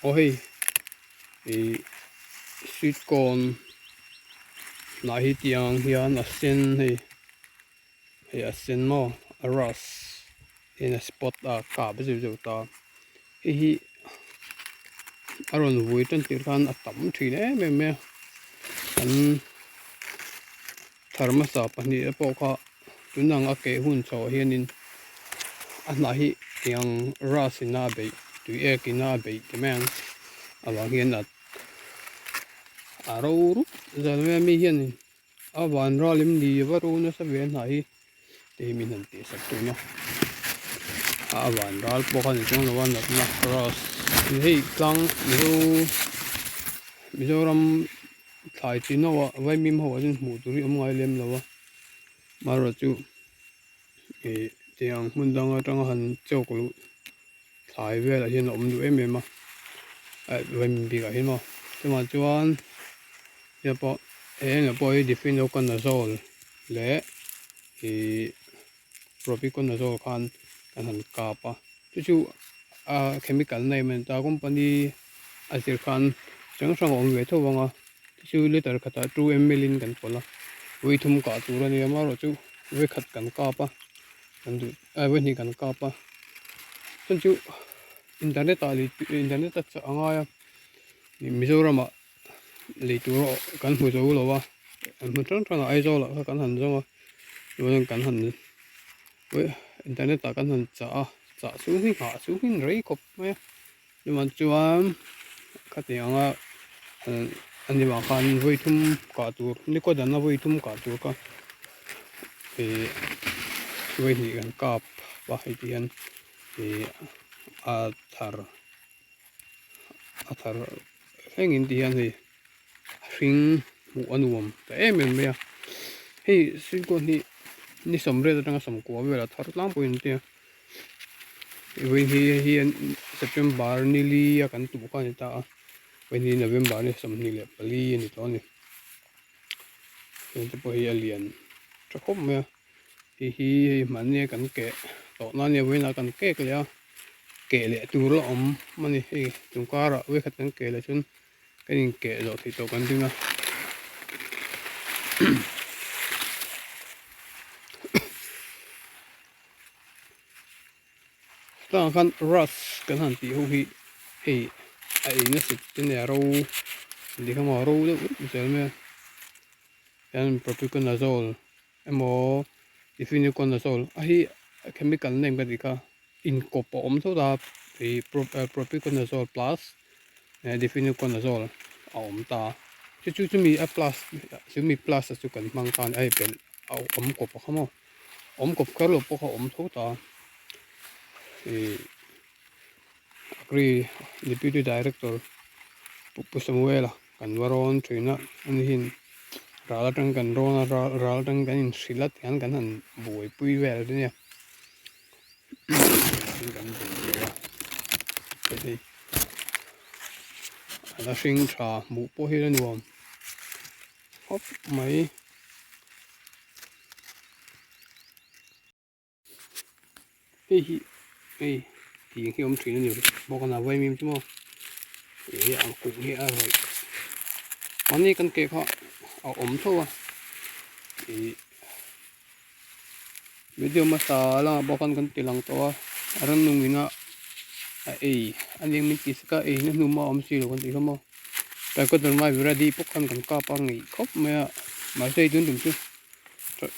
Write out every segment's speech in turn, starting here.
Aw hei ih sweet corn hnah hi tiang hian a sen hei hei a sen maw a rust hian a spot a kap zeuh zeuh ta hei hi a rawn vui tan tir khan a tam thin em em mai a an thar hmasa pahnih te pawh kha tunang a keh hun chhoh ah hianin a hnah hi tiang rust in a beih tui ek in a beih ti mai ang avang hian a a ro rup zal mai a mi hianin a van ral em ni va ro nasa ve a hnah hi tih hi min han tih sak tun a a van ral pawh kha ni chuang lo a natna rust hei tlang mizo mizoram thlai chi no ah vaimim ho ah chuan hmuh tur hi awm ngai lem lo a amaherawhchu ih tiang hmun dang atanga han chawk luh thlai velah hian a awm duh em em a vaimim bikah hian maw chuvang chuan hei pawh he engah pawh hi difenoconazole leh ih propiconazole khan kan han kap a chu chu a chemical name a ni ta company a zir khan hrang hrang a awm ve tho vang a chu chu liter khatah two ml in kan pawlh a vawi thum kah tur a ni a amaherawhchu vawi khat kan kap a kan duh a vawi hnih kan kap a chuan chu internet ah lei internet a chah a ngai a Mizoram ah lei tur kan hmu zo lo a an hmun hrang hrang ah Aizawl ah kha kan han zawng a chuan kan han internet ah kan han chah a chah chhung hi nghah chhung hi rei khawp mai a chuvang chuan khatiang anga a ni vang khan vawi thum kah tur ni kaw dana vawi thum kah tur kha ih vawi hnih kan kap a hei ti hian ih a thar a thar thlengin ti hian hei a hring hmuh a nuam ta em em mai a hei sweet corn hi ni sawmriat atanga sawmkua velah thar tlangpui an tia vawiin hi hei hi September ni li a kan tuh kha a ni ta a vawiin hi November ni 24 a ni tawh a ni heng te pawh hi a lian tha khawp mai a hei hi hei mahni kan keh tawh na ania vawiinah kan kek leh a keh leh tur la awm a ni hei chung karah vawikhat kan keh leh chuan kan inkeh zawh theih tawh kan ring a tah khan rust kan han tih ho hi hei a ei nasa te nia ro an tih kha maw ro deuh rup zel mai a hian propiconazole emaw difenoconazole a hi chemical name ka tih kha inkawp a awm tho ta ih propiconazole plus difenoconazole a awm ta chu chu chumi a plus chumi plus a chu kan hmang ta a ni a belh a awm kawp a kha maw awm kawp kher lo pawh kha a awm tho ta ih agri deputy director pu Samuel-a kan va rawn thin a ani hian ral atang kan rawn a ral atang kan inhrilh a tihian kan han buaipui vel te nia. Kan buaipui a hei a la hring tha hmuh pawh hi a nuam khawp mai. Hei hi hei tih hi awm thin a ni bawk a vaimim chu maw ih a kung hi a rawih mahni kan keh kha a awm tho a ih video hmasa lamah pawh khan kan ti lang tawh a a rannung ina a ei a nia min tih sek a ei na hnu mah a awm si lo kan tih kha maw trichoderma viride pawh khan kan kap a ngeih khawp mai a mahse tun tum chu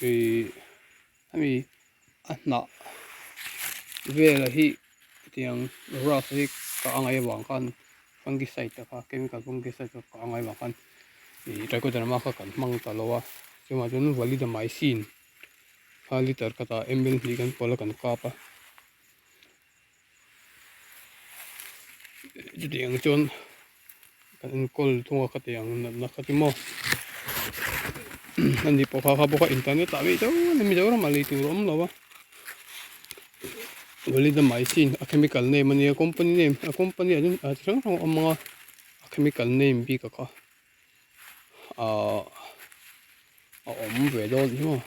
ih. Hemi a hnah velah hi hetiang rust hi ka a ngaih avang khan fungicide te kha chemical fungicide te kha a ngaih avang khan ih trichoderma kha kan hmang ta lo a chuvang chuan validamycin kha liter khatah ml hnih kan pawlh a kan kap a chutiang chuan kan enkawl thung a khatiang natna kha chu maw ani pawh kha kha bawk a internet ah vei chuan Mizoram ah lei tur a awm lo a validamycin a chemical name ania company name a company ah chuan chi hrang hrang a awm ang a a chemical name bik a kha ahh a awm ve dawn hi maw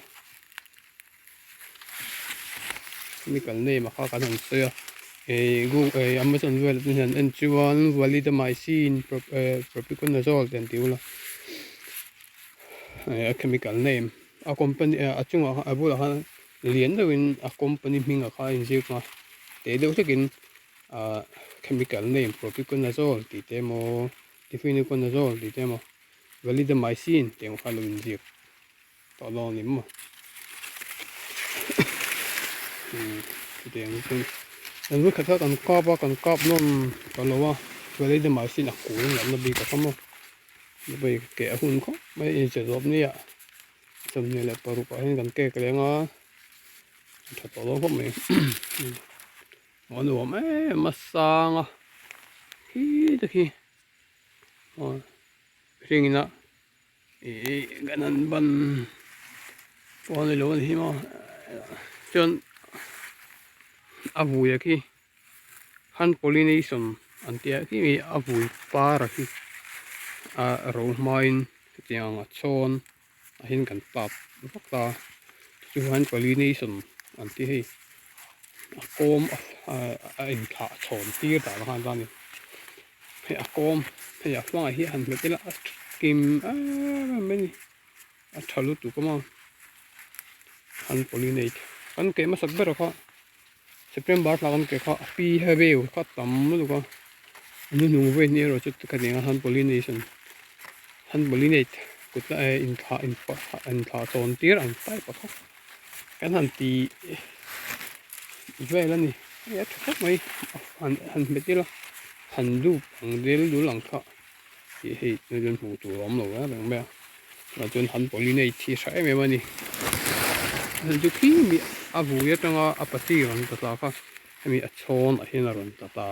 chemical name a kha kan han sawi a. Ih google ih amazon velah te hian en chuan validamycin propiconazole te an ti ula eh a chemical name a company a chungah khan a bulah khan lian deuhin a company hmingah khan a inziak a teh deuh hlekin ah chemical name propiconazole tih te emaw difenoconazole tih te emaw validamycin tih ang kha a lo inziak. Tawh lo ni maw chutiang chu kan vui khat kha kan kap a kan kap nawm ta lo a validamycin a kung lam na bik a kha maw hei keh a hun khawp mai a inche zawp nia 26 ah hian kan cake leng a a tha tawh lo khawp mai a nuam em a sang a khi te khi aw hring ina. Ih kan han ban pawh a ni lo a ni hi maw chuan a vui a khi hand pollination an tih ah khi a vui par a khi a ro hmain hetiang a chhawn ah hian kan tap vak a chu hand pollination an tih hei a kawm a inthlah chhawn tir dan khan a ni. Hei a kawm hei a hmangah hi han hmet ila a kim em em mai a ni a tha lutuk a maw an pollinate kan keh hmasak ber kha September thla kan keh kha a pi he veu kha tam lutuk a a hnuhnung vei hnih erawh chu ka nih ang a han pollination han pollinate kut la eh inthlah inthlah chawn tir ang type a kha kan han ti vel a ni hei a tha khawp mai han han hmet ila han dup ang dil dul ang kha tih hei tunah chuan hmuh tur a awm lo reng reng mai a tunah chuan han pollinate hi a tha em em a ni hei chu khi mi a vui atanga a pati rawn ta tla kha hemi a chhawn ah hian a rawn ta ta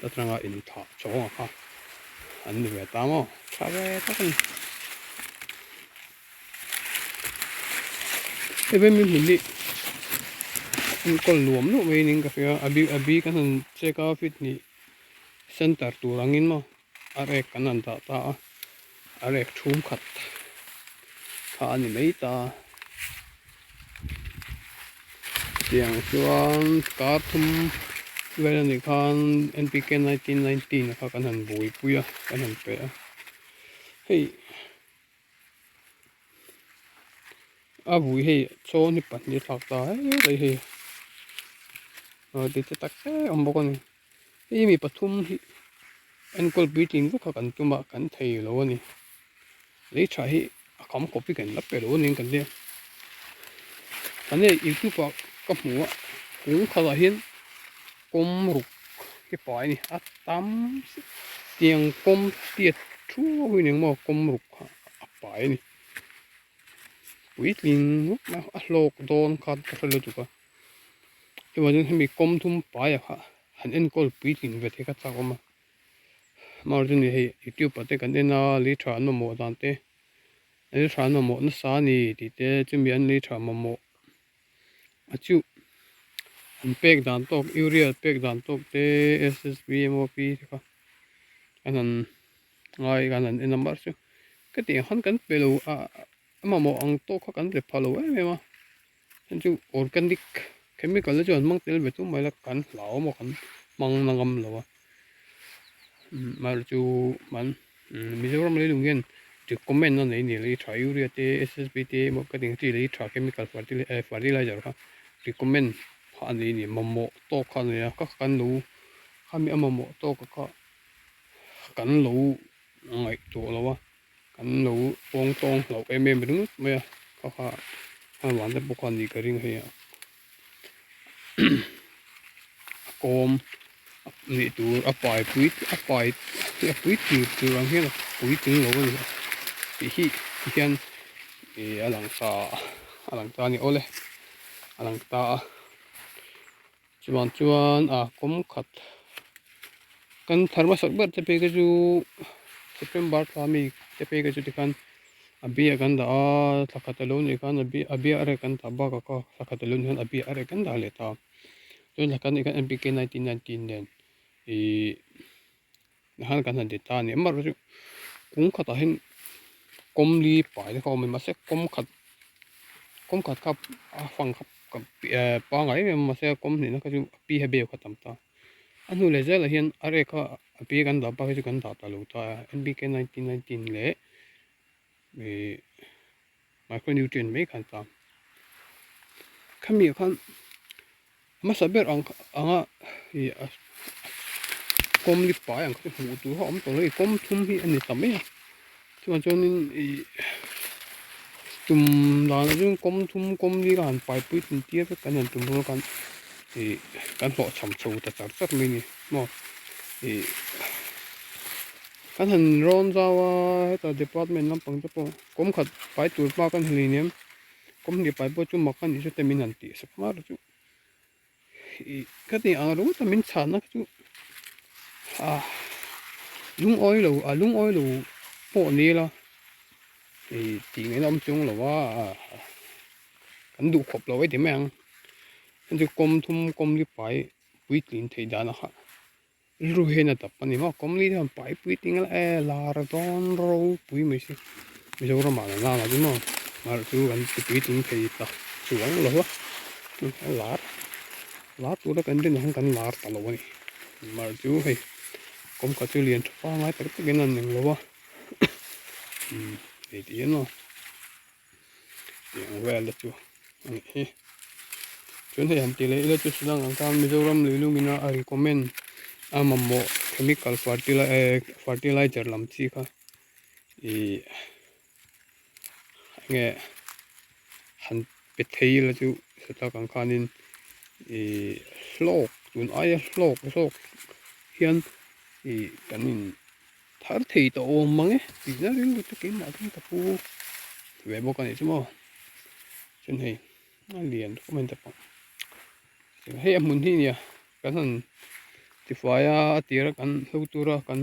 atanga inthah chhawng a kha an ni ve ta maw tha ve tak a ni. Hei vei min hmun hi enkawl nuam nuam mai niin ka hria a bik a bik an han check a fit hnih center tur angin maw a rek an han dah ta a a rek thum khat kha a ni mai ta tiang chuan kar thum vel a nih khan N_P_K 1919 kha kan han buaipui a kan han pe a hei. A vui hei chawn hi pahnih a thlak ta hle hei aw ti te tak te a awm bawk a ni hei mi pathum hi enkawl puitling vek kha kan tum a kan thei lo a ni lei tha hi a kham khawp hi kan la pe lo a ni kan tia kan hei youtube ah ka hmu a kung khat ah hian kawm ruk hi pai a ni a tam tiang kawm tiat thuau hi eng maw kawm ruk kha a pai a ni puitling ngawt mai a hlawk dawn khan ka hre lutuk a chuvang chuan hemi kawm thum paia kha han enkawl puitling ve thei kha chak awm a amaherawhchu chu ni hei youtube ah te kan en a lei tha an mamawh dan te lei tha an mamawh nasa a ni tih te chumi an lei tha mamawh a chu an pek dan tawk urea pek dan tawk te S_S_B M_O_P te kha an han ngai kan han en a mar chu ka tih ang khan kan pe lo a a mamawh ang tawk kha kan pe pha lo em em a heng chu organic chemical te chu an hmang tel ve chu mai la kan hlau maw kan hmang na ngam lo a amaherawh chu man Mizoram leilung hian recommend a nei ni lei tha urea te S_S_B te emaw ka tih ang chi lei tha chemical fertilizer kha recommend kha a nei a ni mamawh tawk kha a nei a ka kan lo khami a mamawh tawk kha. Kan lo ngaihtuah lo a, kan lo pawng tawng hlauh em em ringawt mai a, kha kha a van te pawh kha a nih ka ring hei a a kawm nih tur a pai pui a pai a pui tir tur ang hian a puitling lo a ni tih hi ti hian ih a lang ta a lang ta a ni awle a lang ta a. Chuvang chuan a kawm khat kan thar hmasak ber te phei kha chu September thla mi te phei kha chu tikhan a bia kan dah a thla khat alo nih khan a bia a rek kan dah bakah kha thla khat alo nih khan a bia a rek kan dah leh ta chuan thla khat nih khan N_P_K 1919 nen ihh han kan han ti ta a ni amaherawhchu kung khatah hian kawm li pai te kha a awm a mahse kawm khat kawm khat kha a fang kha pangngai em em a mahse kawm hnihna kha chu a pi ha beu kha tam ta. A hnu leh zelah hian a rek kha a pi kan dah bak hi chu kan dah ta lo ta a, NPK 1919 leh ih micronutrient mai kha an tam. Khami ah khan hmasa ber ang anga ih a kawm li pai ang kha chu hmuh tur a awm tawh lo a ni, kawm thum hi a ni ta mai a. Chuvang chuanin ih tum danah chuan kawm thum kawm li ka han pai pui tum tir vek kan han tum rual khan ih kan hlawhchham chho ta char char mai a ni maw ih kan han rawn zau a hetah department lampang te pawh kawm khat pai tur bak a ni hleinem kawm hnih pai pawh chu mak a nih chu te min han tih sak mar chu ih ka tih ang ringawt a min chhanna kha chu ah lungawi lo a lungawi lo pawh ni ila ih tih ngaihna awm chuang lo a kan duh khawp lo e ti mai ang heng chu kawm thum kawm li pai puitlin theih dan a kha rilru hian a dap a ni maw kawm li te hian pai puitling ila e lar dawn ropui mai si Mizoram ah la nana chu maw mar chu kan ti puitling thei ta chuang lo a a lar lar tura kan rin ang kan lar ta lo a ni mar chu hei kawngka chu lian tha pangai tak takin an eng lo a umm hei ti hian maw tiang vel te chu a nih hi chuan hei han ti leh ila chu silai ang khan Mizoram leilungin a recommend a mamawh chemical fertilizer lam chi kha ih enge han pe thei ila chu satak ang khanin ih hlawk tun aia hlawk zawk hian ih kan in thar thei tawh awm mang e tih na rilru chu keimah chuan ka pu ve bawk a nih chu maw chuan hei a lian khawp mai ta pawh hei a hmun hi nia kan han tifai a a tir a kan hlo tur a kan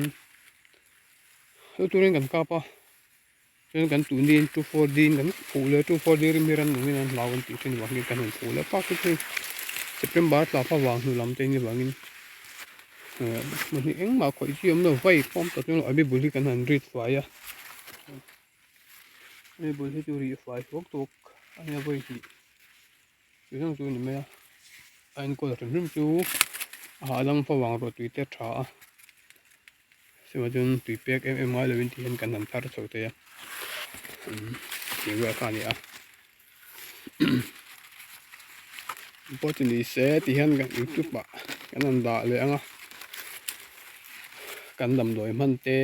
hlo turin kan kap a chuan kan tun din 2 4 din kan phuh leh 2 4 din rim hi ran nungin an hlau an tih thin vangin kan han phuh leh pak chu hei September tla kha vang hnu lam te ni vangin hmun hi engmah khawih chi awm lo vai pawm ta chuan a bul hi kan han rit fai a hei bul hi chu rih fai tawk tawk a nia vawi hnih chu zawng chu a ni mai a a enkawl hrim hrim chu a hahdam fo ang rawh tui te a tha a chuvang chuan tui pek em em ngai lovin tih hian kan han thar chho thei a tih vel kha a ni a pawh chu ni se ti hian kan youtube ah kan rawn dah leh ang a kan damdawi hman te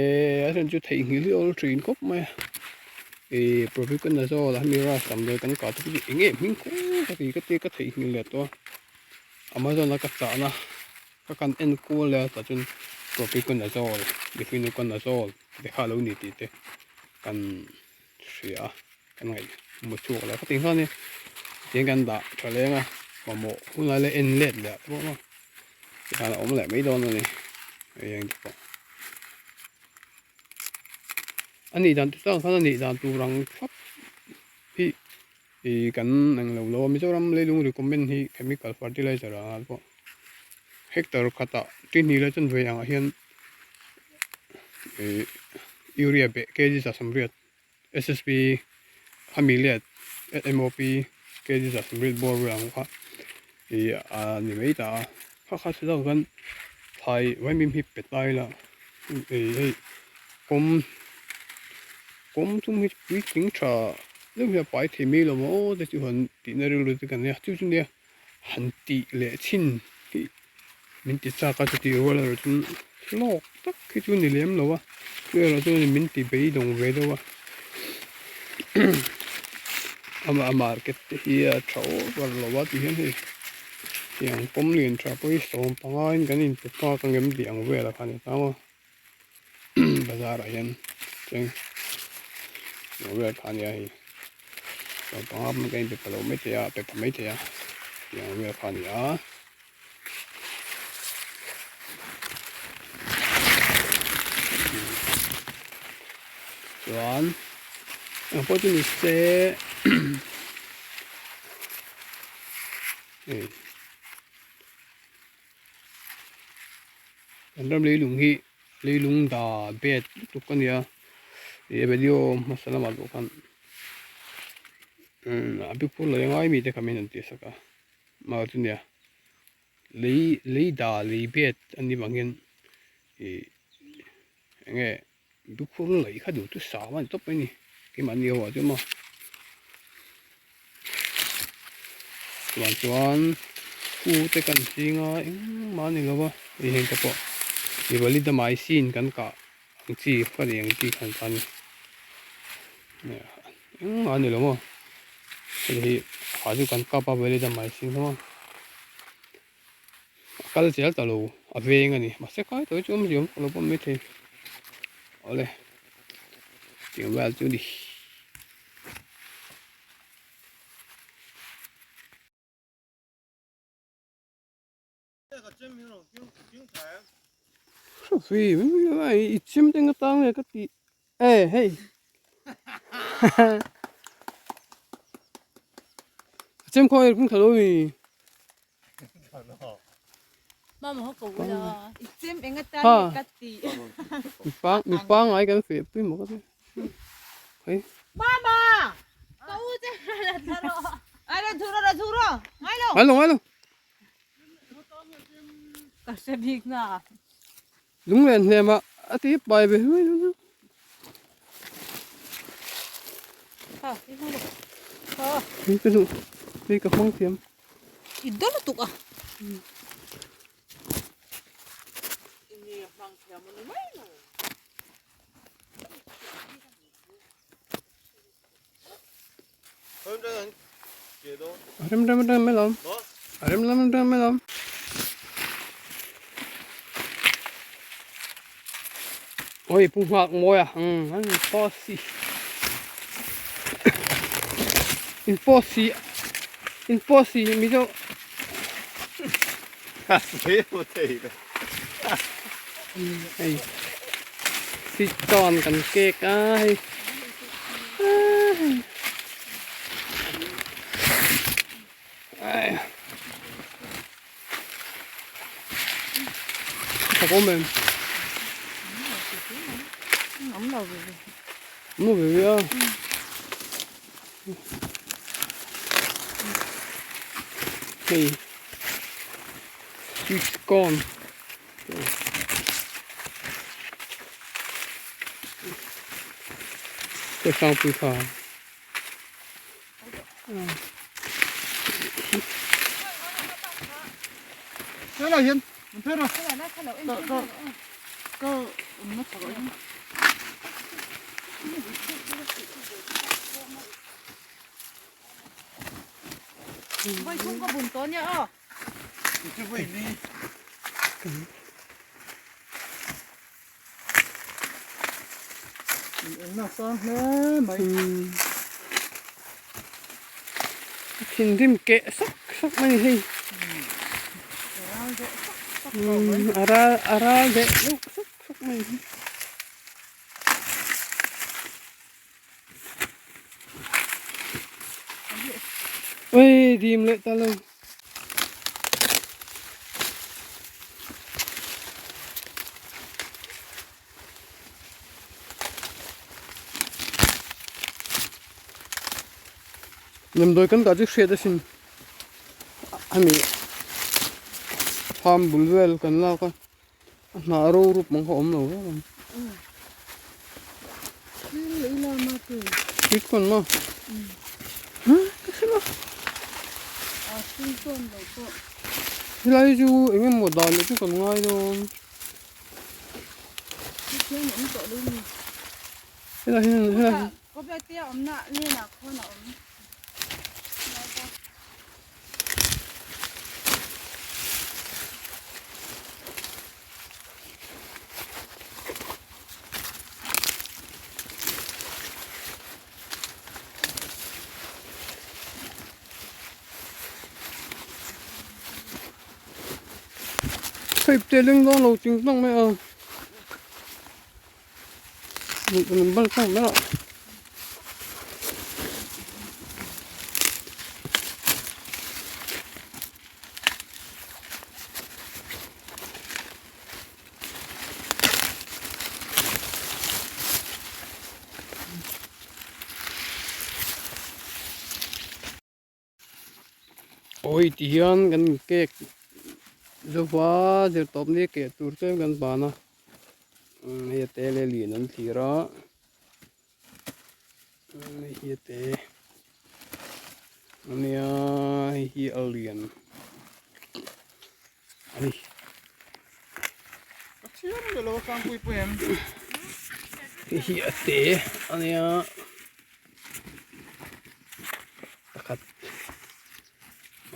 a then chu theihnghilh hi a awl thin khawp mai a ih propiconazole a hemi rush damdawi kan kah te chu eng nge hming kawng ka ti ka tia ka theihnghilh leh tawh a amazon a ka chahna ka kan en kual leh a tah chuan propiconazole difenoconazole te kha a lo ni tih te kan hria a. Kan ngaih hmu chhuak lo khatin khan tiang kan dah tha leng a mamawh hunlai leh en let leh te pawh maw tikhan a awm leh mai dawn a ni hei ang te pawh a nih dan tur tak khan a nih dan tur ang thlap hi ih kan eng lo lo a Mizoram leilung recommend hi chemical fertilizer ah pawh hectare khatah tihnih leh chuan ve angah hian ih urea beh kg za sawmriat. SSP hami let MOP kg za sawmriat bawr vel ang kha ih a ni mai ta a kha kha chu dang khan thlai vaimim hi pe ta ila ih hei kawm kawm thum hi puitling tha deuh hi a pai thei mai lo maw te chu han tihna rilru te kan nia chu chu nia han tih leh chhin hi min ti chak a chutih rual erawh chuan hlawk tak hi chu ni lem lo a chu erawh chuan min ti beidawng ve deuh a amah a market te hi a tha over lo a ti hian hei tiang pawm lian tha pawh hi sawm panga in kan inpe phak ang em tih ang vel a kha a ni ta maw bazar ah hian chuan ang vel kha a nia hei sawm panga pawh kan inpe pha lo maithei a pe pha maithei a tih ang vel kha a ni a. Chuan eng pawh chu ni se hei kan ram leilung hi leilung da bet lutuk a nia ih video hmasa lamah pawh khan a bik phur lo ngai mite kha min han tihsak a. Mah chu nia. Lei lei da lei bet a nih vang hian ih eng nge lukhur laih kha duh chu sam a ni tawp mai a ni keimahni ho ah chuan maw chuan chuan pu te kan ching a engmah a ni lo va hei heng te pawh validamycin kan kah ang chi fa nei ang chi khan kha a ni engmah a ni lo maw hei hi ha chu kan kap a validamycin kha maw a kal zel ta lo a veng a ni mahse kai tawh hi chu awmzia awm tawh lo pawh maithei awle tiang vel chu a ni. I chim te nga tang nge ka tih e hei a chem khaw er kung tha lo mi mi pangai kan feh pui maw ka ti hei ngai lo ngai lo Ka hre bik na. Lunglen hnem ah a ti pai ve mai lo. Ha, i hmu lo. Ha. Ni ka duh. Ni ka hmang thiam. I dawr lutuk a. Ini hmang thiam ani mai lo. Rem rem rem mai lawm. Rem rem rem mai lawm. Oi pung hak mawi a ang an posi. In posi in posi mi zo. Hei sweet corn kan cake a hei a awm em awm lo ve ve awm lo ve ve a hei sweet corn Ka hrangpui kha. Thinrim keh sak sak mai hei a ral a ral deh deuh sak sak mai hi. Ui dim leh ta lo. Damdawi kan dah chu hriat asin hemi farm bul vel kan lak a a hnah ro rup ang kha a awm lo vek ang. Sweet corn maw? Ka hre lo. Helai hi chu eng emaw dan leh chu kan ngai dawn. Helai hian helai hi. Hei te leng dawn lo ting tawng mai a bal tawng mai a. Awi ti hian kan cake. Zova zir tawp ni keh tur chuan kan ban a hei a te leh lian an thlir a hei hi a te ania hei hi a lian a ni. Hei hi a te ania pakhat.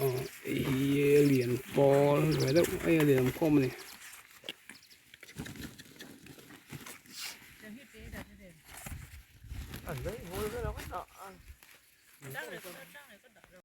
Aw hei hi a lian pawl ve deuh hei a lian awm khawm a ni.